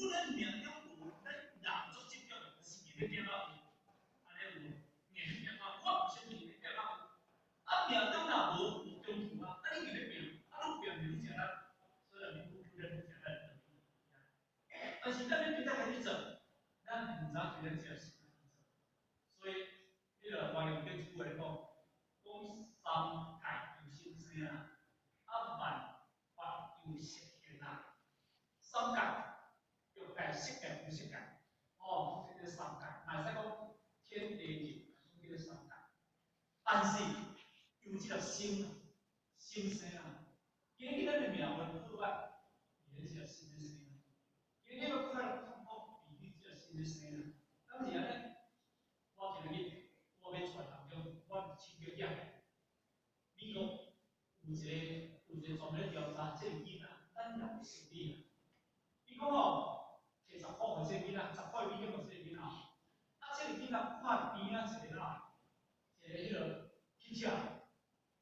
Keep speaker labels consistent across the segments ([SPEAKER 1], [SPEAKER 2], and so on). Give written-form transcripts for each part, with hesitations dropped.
[SPEAKER 1] 過咱命中有，咱人足執著，就是硬欲拼到有，按呢有無？硬欲拼到，我毋相信硬欲拼到有。啊，命中若無，無強求啊，啊你硬欲拼，啊愈拼就愈食力，所以你愈拼愈食力。但是咱欲拼才開始做，咱毋知影對咱這是安怎做。所以，彼个華嚴經一句話講，講三界由心生啊，啊萬法由識現啊。三界，欲界、色界、無色界，哦，這個三界，嘛會使講天地人，攏叫做三界。但是由這粒心，心生啊，今日咱的命運好歹，是咱這粒心咧生啊。今日欲快樂痛苦，是你這粒心咧生啊。敢是按呢？我今日我欲帶當中，我親腳囝，美國有一個專門咧調查這個囡仔，咱人的心理啊。伊講吼，摕十箍予這個囡仔，10塊美金予這個囡仔，啊，這個囡仔看邊仔一個哪，一個彼个汽車，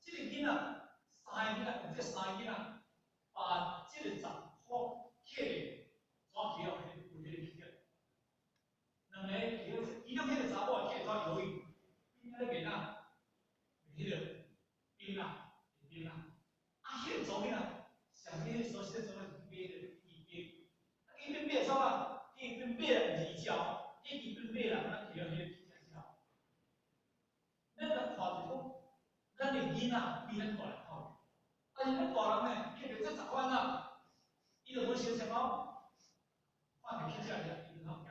[SPEAKER 1] 這個囡仔三个囡仔，用這三个囡仔，把這個十箍揢咧，怎揢予彼個有彼個汽車？兩个揢，其中彼個查某揢怎猶豫，邊仔咧賣哪？賣彼個冰啊，賣冰啊。啊，彼個查某囡仔，上彼個所說查某去買彼個汽冰，啊，去邊買創啊？去邊買啦，毋是伊食哦，去邊買啦，咱摕予彼個汽車食。咱來看著講，咱的囡仔比咱大人巧。啊，是咱大人呢，摕著這十萬啊，伊就無想啥哦，看著汽車爾，伊就怎行過，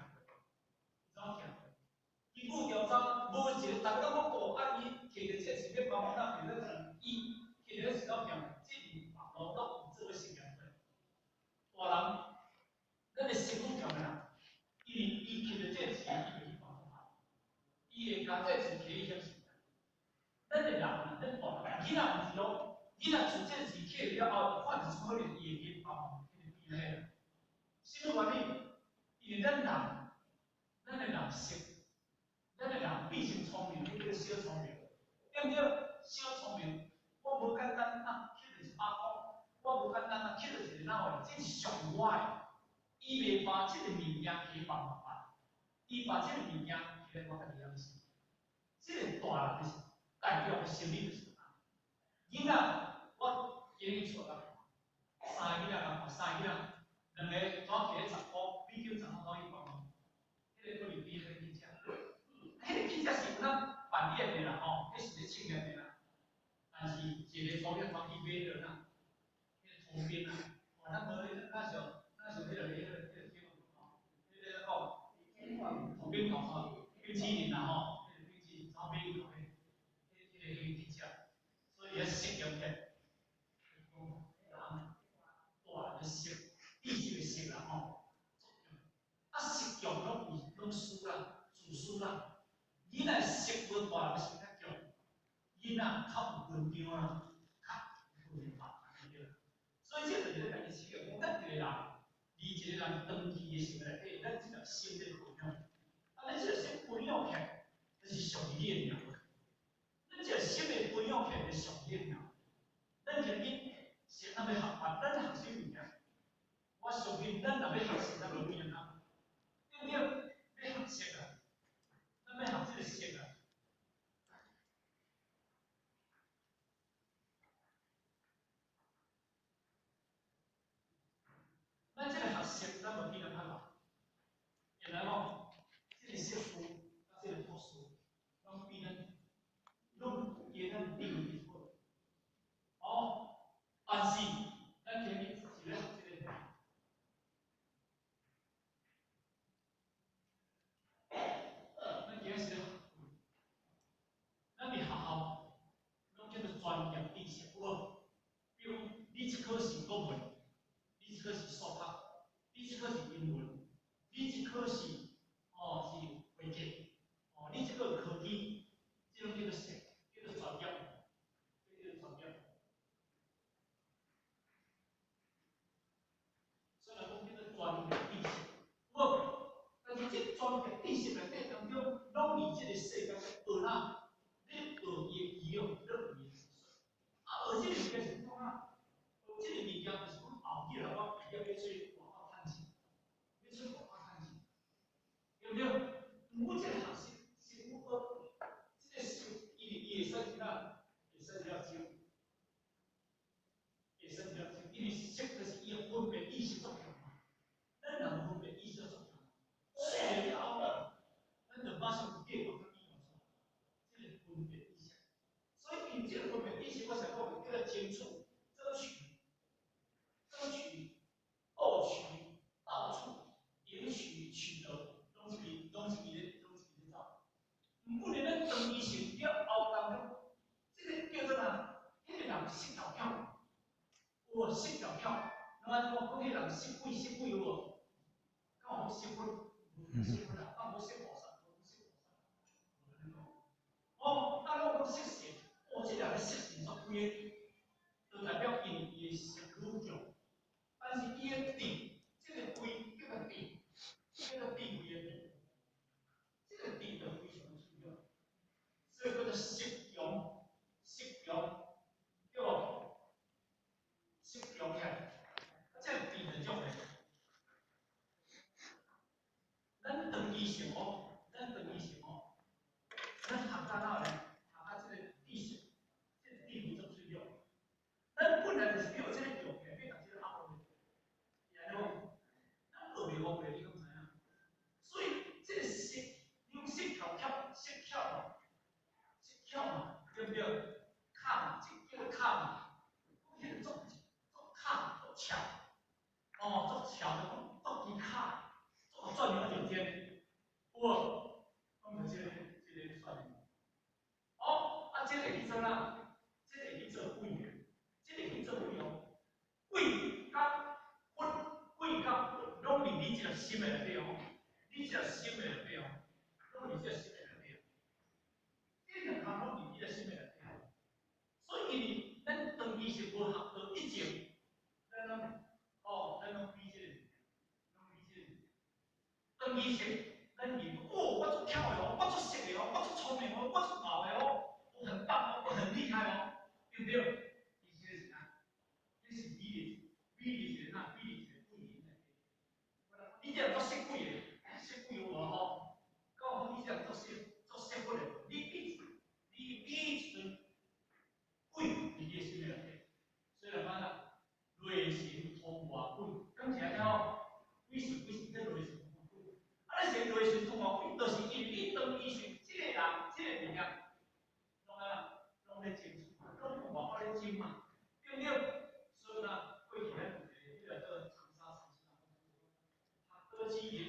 [SPEAKER 1] 怎行過？根據調查，無一個，逐家攏講哦，啊，伊摕著這個錢欲幫忙，摕著這錢，伊摕著是怎行？這是網路攏有做過實驗過。大人，咱的身份強的人，因為伊摕著這個錢，伊就去幫忙，伊會共這個錢摕去翕相。咱的人啊，咱大人，囡仔毋是哦，囡仔自這個錢摕了後，看著可能伊會去幫忙彼個邊仔彼個。啥物原因？因為咱人，咱的人性，咱的人變成聰明，彼叫小聰明，對毋對？小聰明，我無簡單啊，摕著100箍，我無簡單啊，摕著一個哪話，這是屬於我的。伊袂把這個物件摕幫忙辦，伊把這個物件摕來我家己曉死。這個大人就是代表的心理就是按呢。囡仔，我今日厝內三個囡仔人，三個囡仔，兩個怎摕10箍，美金十箍怎去幫忙？彼個可能比彼個汽車，彼個汽車是有通扮演的啦吼，彼是咧試驗的啦。但是一個查某怎去買著哪？彼個塗冰啊，哦，咱無咧，咱像彼個叫吼，彼個講塗冰頭吼，冰淇淋啦吼，彼個冰淇淋怎買去互彼個汽車，所以伊實驗起來，講人大人的識，知識的識啦吼，啊識強攏有攏輸啦，自私啦。囡仔識無大人識較強，囡仔較有文章啦，較有文化，對啦。所以這就是咧家己試講，咱一個人，離一個人長期的生活內底，咱這粒心咧培養，啊，咱這粒心培養起來，就是屬於你的命運。咱這粒心的培養起來，就是屬於你的命運。咱今日是咱欲學法，咱學啥物件？我相信咱若欲學習，咱無變啊，對毋對？欲學習啊，咱欲學這個習啊。咱這個學習，咱無比咱較老。原來吼，這個碩士佮這個博士，攏比咱，攏加咱地位較好。哦，但是咱今日是咧學這個。咱今日是咧學，咱佇學校攏叫做專業知識，有無？比如你這科是國文，你這科是數學，你這科是英文，你這科是哦是會計，哦你這個科技，這攏叫做什？叫做專業，這叫做專業。雖然講叫做專業知識，有無？但是這專業知識內底當中，攏佇這個世界學哪？你學伊的基本，你學伊的知識。啊，學這個物件是講啊，學這個物件就是講後日來我畢業欲出去外口趁錢，欲出毋過這個學習是有學，這個是伊會使啥？會使了招，會使了招，因為色就是伊的分別意識作用嘛。咱人分別意識作用，識了後，咱就馬上計劃甲變化出來，這個分別意識。所以因這個分別意識，我才講叫做爭取、爭取、爭取、奪取、到處、贏取、取得，攏是伊，攏是伊咧，攏是伊咧走。毋過呢，咱長期性了後當中，這個叫做啥？彼個人色巧巧，有無色巧巧？咱按怎講？講彼個人色鬼色鬼有無？敢有講色佛？無色佛啦，敢有講色菩薩？無講色菩薩。無按呢講。哦，啊，咱講色神，哦，這個人色神足鬼的，就代表因伊的色愈強。但是伊的智，這個慧叫做智，叫做智慧的智，這個智就非常重要。所以叫做色強，色強，對無？色強起來，啊，這個智就足的。咱長期性哦，咱長期性哦，咱學到哪咧？學到這個知識，這個智慧足重要。咱本來就是叫這個強起來，欲共這個壓落去，是按怎講？咱學袂學袂，你敢知影？所以這個色，你講色巧巧，色巧嘛，色巧嘛，對毋對？巧嘛，這叫做巧嘛。講彼個足足巧，足巧，哦，足巧就講足技巧，足轉牛就尖，有無？講著這個算的。哦，啊，這個去做啥？這個去做鬼的，這個去做鬼哦。鬼佮佛，鬼佮佛，攏佇你這個心的內底哦。你這個心的內底哦，攏佇這個心的內底。這兩項攏佇你這個心的內底。所以，因為咱長期是無學到一正，咱攏哦，咱攏比這個，攏比這個。長期是，咱認為哦，我足巧的哦，我足識的哦，我足聰明哦，我足𠢕的哦，我很棒哦，我很厲害哦，對不對？其實是啥？這是美麗，美麗是啥？美麗是鬼靈內底。你這人足識鬼的，識鬼有無吼？講你這人足識，足識佛的，你比一陣鬼佇你的心內底。所以人講啥？雷神通外鬼，敢是按呢吼？鬼神鬼神，這雷神通外鬼。啊，你是雷神通外鬼，就是因為你當醫生，這個人，這個物件，攏按怎？攏咧爭取，攏有外口咧爭嘛，對不對？所以呢，過去咱有一個彼個叫長沙禪師，學得之人，